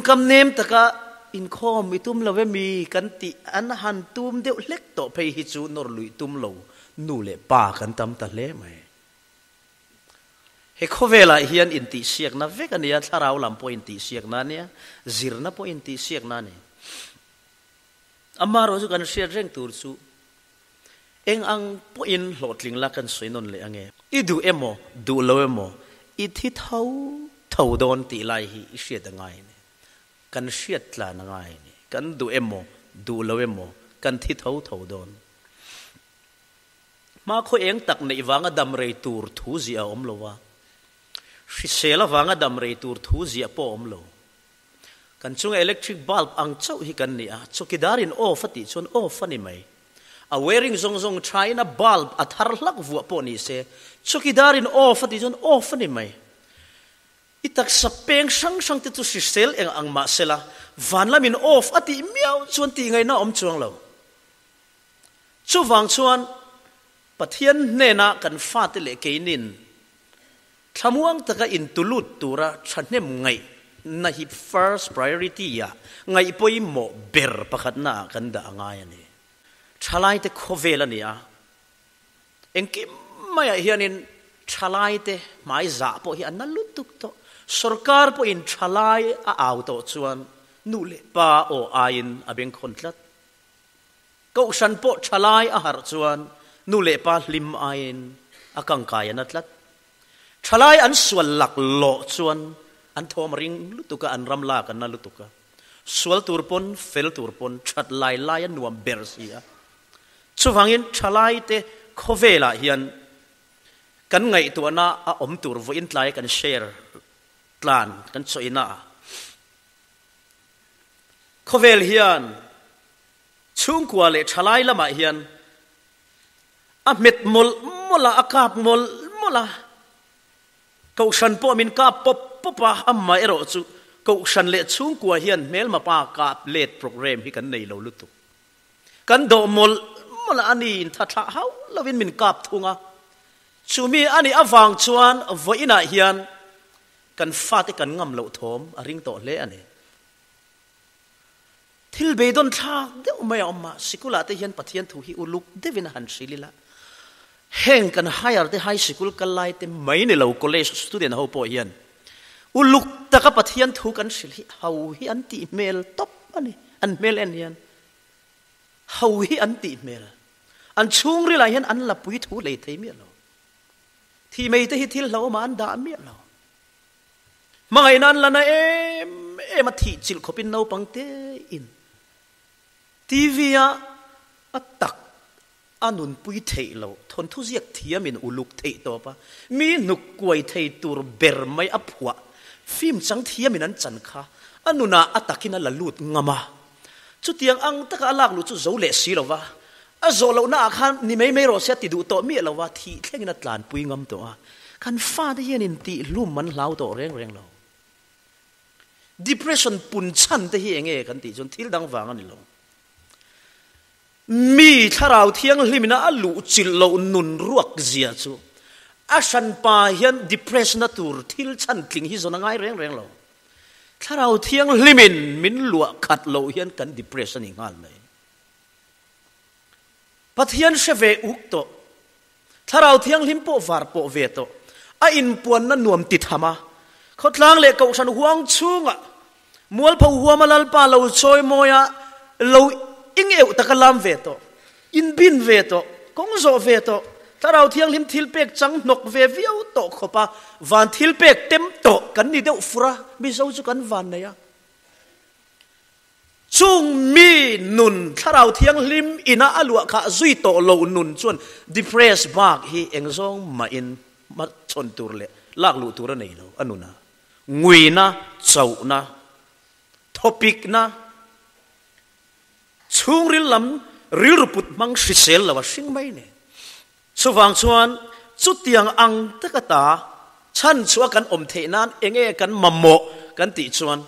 Tawngkam nem taka inkhawm i tum lo emi kan tih an han tum deuh hlek tawh phei hi chu nawr luih tum lo nu leh pa kan tam ta hle mai. He khawvelah hian intihsiakna vek a nia, thlarau lam pawh intihsiakna a nia, zirna pawh intihsiakna a ni. Amaherawh chu kan hriat reng tur chu eng ang pawhin hlawhtling la kan sawi nawn leh ange. I duh emaw, duh lo emaw, i thi tho tho dawn tih lai hi i hriat a ngai a ni. Kan hriat tlan a ngai a ni. Kan duh emaw, duh lo emaw, kan thi tho tho dawn. Hmakhaw eng tak neih vanga dam rei tur thu ziah a awm lo a, hrisel avanga dam rei tur thu ziah pawh a awm lo. Kan chunga electric bulb ang chauh hi kan ni a, chawkidar in off a tih chuan off a ni mai. A wiring zawng zawng thain a bulb a thar hlak vuah pawh ni se, chawkidar in off a tih chuan off a ni mai. I taksa peng hrang hrang te chu hrisel eng ang mah sela, van lamin off a tih miau chuan tih ngaihna a awm chuang lo. Chuvang chuan Pathian hnena kan fate leh keinin Thlamuang taka intulut tura thahnem ngaihna hi first priority ah ngaih pawimawh ber pakhatna ah kan dah a ngai a ni. Thalaite khawvel a ni a, engkim maiah hianin thalaite hmai zah pawh hi a na lutuk tawh. Sorkar pawhin thalai a au tawh chuan nu leh pa aw aiin a bengkhawn tlat. Kohhran pawh thalai a harh chuan nu leh pa hlim aiin a kangkai a na tlat. Thalai an sual lak lawh chuan an thawm a ring lutuk a, an ram lak a na lutuk a. Sual tur pawn, fel tur pawn that lai lai a nuam ber si a. Chuvangin thalaite khawvelah hian kan ngaihtuahna a awm tur vawiin tlai kan share tlan kan chawina ah khawvel hian Chhungkua leh thalai lamah hian a hmet mawlh mawlh a, a kap mawlh mawlh a, Kohhran pawh min kap pawp pawp a, amah erawh chu Kohhran leh chhungkua hian hmelma pa kap let program hi kan nei lo lutuk. Kan dawh mawlh mawlh a, ani inthathlah hauh lovin min kap thung a, chumi a nih avang chuan vawiinah hian kan fate kan ngam loh thawm a ring tawh hle a ni. Thil beidawn thlak deuh mai a awm a, sikulah te hian Pathian thu hi uluk deuhin a han hrilh ila, heng kan higher te high sikul kal lai te mai ni lo college student ho pawh hian uluk taka Pathian thu kan hrilh hi ho hi an tih hmel tawp a ni, an hmel en hian ho hi an tih hmel, an chhungrilah hian an la pui thu lei thei miah lo, thih mai te hi thil hlauhawmah an dah miah lo. Hmangaihna an la na em em a, thih chilh khawpin naupang tein TV a a tak a nunpui theih loh, thawnthu ziak thiamin uluk theih tawp a, mi hnuk kuai thei tur ber mai a phuah, film chang thiamin an chan kha a nunah a takin a la lut ngam a. Chutiang ang taka a lak luh chu zo leh si lo va, A zawh lohna ah khan ni mai mai rawh se a ti duh tawh miah lo a, thih thlengin a tlanpui ngam tawh a. Kan fate hian in tih hlum an hlau tawh reng reng lo. Depression pun chhan te hi enge kan tih chuan thil dang vang a ni lo. Mi thlarau thianghlimina a luh chilh loh nun ruak zia chu a hranpa hian depression-a tur thil chhan tling hi zawn a ngai reng reng lo. Thlarau thianghlimin min luah khat loh hian kan depress a ni nghal mai. Pathian hre ve uk tawh, Thlarau Thianghlim pawh var pawh ve tawh, a inpuanna nuam ti tham a, khawtlang leh kohhran huang chhungah mualpho huama Lalpa lo chawi mawi a, lo ingeuh taka lam ve tawh, inbin ve tawh, kawng zawh ve tawh, Thlarau Thianghlim thilpek chang hnawk ve viau tawh khawpa van thilpek tem tawh kan ni deuh fur a, Mizo chu kan van nei a. Chung mi nun Thlarau Thianghlim ina a luah khah zui tawh lo nun chuan depress bak hi eng zawng mahin hmachhawn tur leh lak luh tur a nei lo a nuna nguina, chauhna, thawpikna, chhungril lam rilru put hmang hrisel lo a hring mai nen. Chuvang chuan chutiang ang taka ta chhan chhuah kan awm theih nan enge kan mamawh kan tih chuan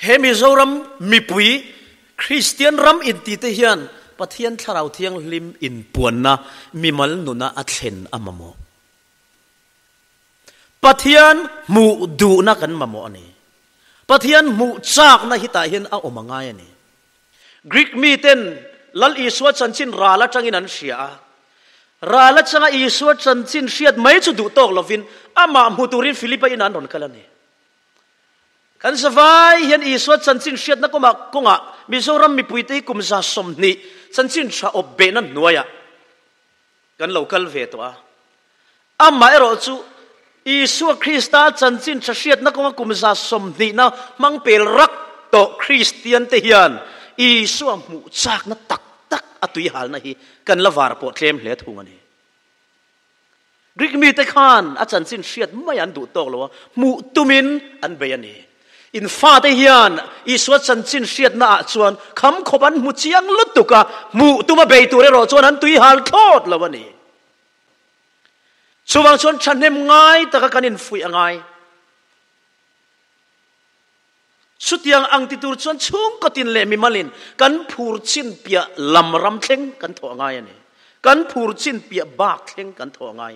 he Mizoram mipui Kristian ram inti te hian Pathian Thlarau Thianghlim inpuanna mimal nuna a thlen a mamawh. Pathian hmuh duhna kan mamawh a ni. Pathian hmuh châkna hi tah hian a awm a ngai a ni. Greek miten Lal Isua chanchin ral atangin an hria a. Ral atanga Isua chanchin hriat mai chu duh tawk lovin amah hmu turin Philipa inah an rawn kal a ni. Kan zavai hian Isua chanchin hriatna kawmah kawngah Mizoram mipuite hi kum 120 chanchin tha awp behna hnuaiah kan lo kal ve tawh a. Amaherawh chu Isua Krista chanchin tha hriatna kawnga kum 120na hmang pel rak tawh Kristiante hian Isua hmuh chakna tak tak a tuihalna hi kan la var pawh tlem hle thung a ni. Greek mite khan a chanchin hriat mai an duh tawk lo a, hmuh tumin an bei a ni. In fate hian Isua chanchin hriatna ah chuan kham khawp an hmu chiang lutuk a, hmuh tuma bei tur erawh chuan an tui hal thlawt lo a ni. Chuvang chuan thahnem ngai taka kan infuih a ngai. Chutiang ang ti tur chuan chhungkaw tin leh mimalin kan phur chin piah lam ram thleng kan thawh a ngai a ni. Kan phur chin piah bak thleng kan thawh a ngai.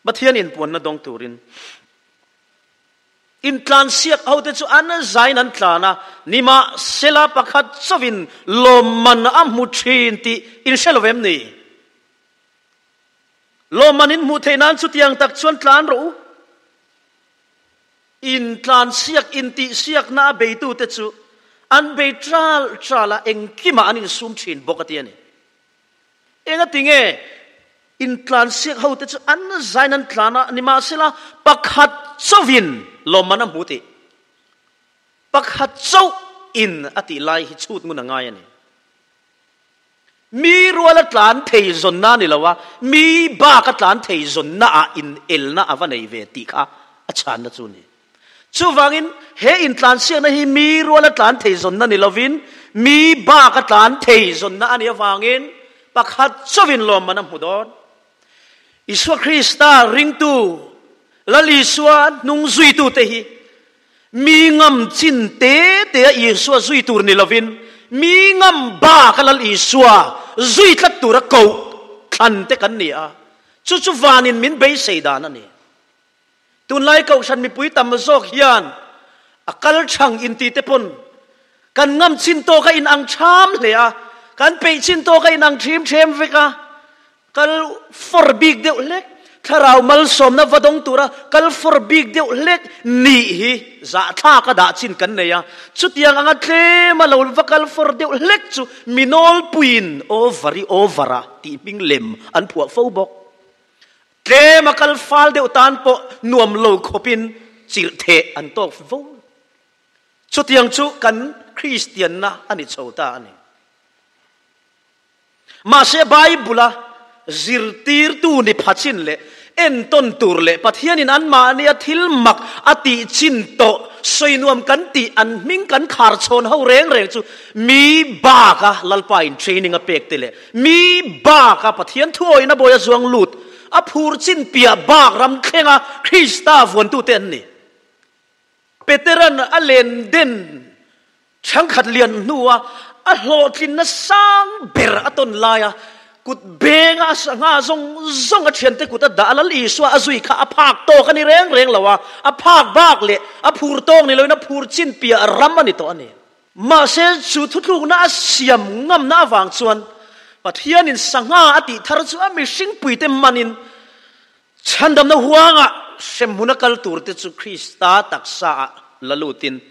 Pathian inpuanna dawng turin intlansiak hote chu an zain an tlan a, nimahsela pakhat chauhin lawmman a hmu thin tih in hre lo em ni? Lawmman in hmuh theih nan chutiang tak chuan tlan rawh u. Intlansiak, intihsiakna a beitute chu an bei tral tral a, engkimah an insum thin bawk a ti a ni. Engati nge intlansiak hote chu an zain an tlan a, nimahsela pakhat chauhin lawmman a hmu tih? Pakhat chauh in a tih lai hi chhut ngun a ngai a ni. Mi rual a tlan thei zawnna a ni lo a, mi bak a tlan thei zawnna ah inelna a va nei ve tih kha a chhanna chu a ni. Chuvangin he intlansiakna hi mi rual a tlan thei zawnna ni lovin mi bak a tlan thei zawnna a nih avangin pakhat chauhin lawmman a hmu dawn. Isua Krista ringtu, Lal Isua hnung zuitute hi Mi ngam chin te te a Isua zui tur ni lovin, mi ngam bak a Lal Isua zui tlat tura koh thlan te kan ni a, chu chu vanin min beisei dan a ni. Tunlai Kohhran mipui tam zawk hian a kal chhang inti te pawn kan ngam chin tawk a inang ṭham hle a, kan peih chin tawk a inang ṭhim ṭhem vek a, Kal for bik deuh hlek, thlarau malsawmna va dawng tura kal for bik deuh hlek nih hi zahthlak a dah chin kan nei a. Chutiang anga tlem a lo va kal for deuh hlek chu mi nawlpuiin over i over a tih hming lem an phuah fo bawk. Tlem a kal fal deuh tan pawh nuam lo khawpin chilh theh an tawk vo. Chutiang chu kan Kristianna a ni chho ta a ni. Mahse Bible-a zirtirtu ni pha chin leh entawn tur leh Pathianin anmahnia thil mak a tih chin tawh sawi nuam kan tih an hming kan khar chhawn ho reng reng chu mi baka Lalpa in training a pek te leh mi baka Pathian thuawihna bawi a zuang lut a phur chin piah bak ram thlenga Krista vuantute an ni. Peteran a len den Changkhat lian hnua a hlawhtlinna sang ber a tawn laia kut benga a sangha zawng zawng a thiante kut a dah a Lal Isua a zui kha a phak tawk a ni reng reng lo a, a phak bak leh a phur tawk ni loin a phur chin piah ram a ni tawh a ni. Mahse chu thutlukna a siam ngamna avang chuan Pathianin sangha a tih thar chu a mihring puite manin Chhandamna huangah hremhmun a kal turte chu Krista taksaah la lutin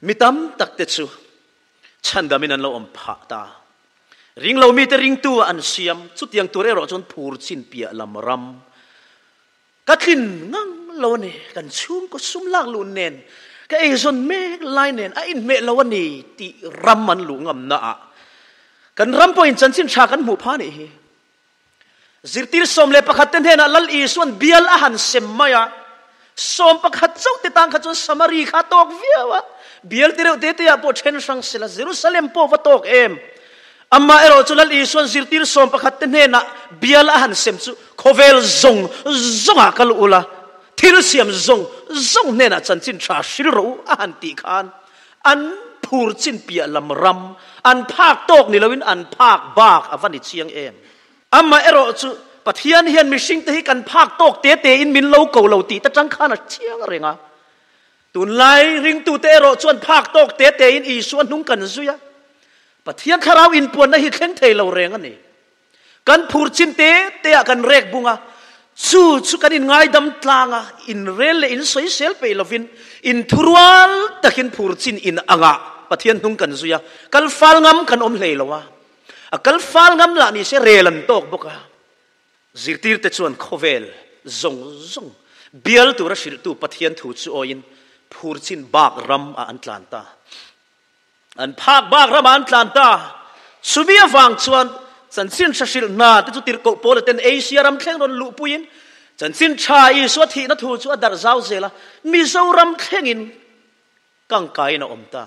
mi tam takte chu chhandamin an lo awm phah ta. Ringlo mite ringtu ah an siam, chutiang tur erawh chuan phur chin piah lam ram ka tlin ngang lo a ni, kan chhungkaw sum lak luh nen, ka eizawn mek lai nen a inhmeh lo a ni tih ram an luh ngamna ah kan ram pawhin chanchin tha kan hmuh phah a nih hi. Zirtir 11 te hnenah Lal Isuan bial a han sem mai a, 11 chauh te tan kha chuan Samari kha a tawk viau a, bial ti reuh te te ah pawh then hrang sela Jerusalem pawh va tawk em? Amah erawh chu Lal Isuan zirtir 11 te hnenah bial a han sem chu khawvel zawng zawngah kal ula, thil siam zawng zawng hnenah chanchin tha hril rawh u a han tih khan an phur chin piah lam ram an phak tawk ni loin an phak bak a va ni chiang em. Amah erawh chu Pathian hian mihring te hi kan phak tawk te te in min lo ko lo tih ta tang khan a chiang reng a. Tunlai ringtute erawh chuan phak tawk te tein Isua hnung kan zui a, Pathian thlarau inpuanna hi thleng thei lo reng a ni. Kan phur chin te teah kan rek bung a, chu chu kan inngaidam tlang a, inrel leh insawisel peih lovin inthurual takin phur chin in angah Pathian hnung kan zui a, kal fal ngam kan awm hlei lo a, a kal fal ngam lah ni se rel an tawk bawk a. Zirtirte chuan khawvel zawng zawng bial tura hrilhtu Pathian thu chu awiin phur chin bak ram ah an tlan ta. An phak bak ramah an tlan ta. Chumi avang chuan chanchin tha hrilh hna te chu tirhkoh Paula ten Asia ram thleng rawn luhpuiin chanchin tha Isua thihna thu chu a darh zau zel a, Mizoram thlengin kangkaiin a awm ta.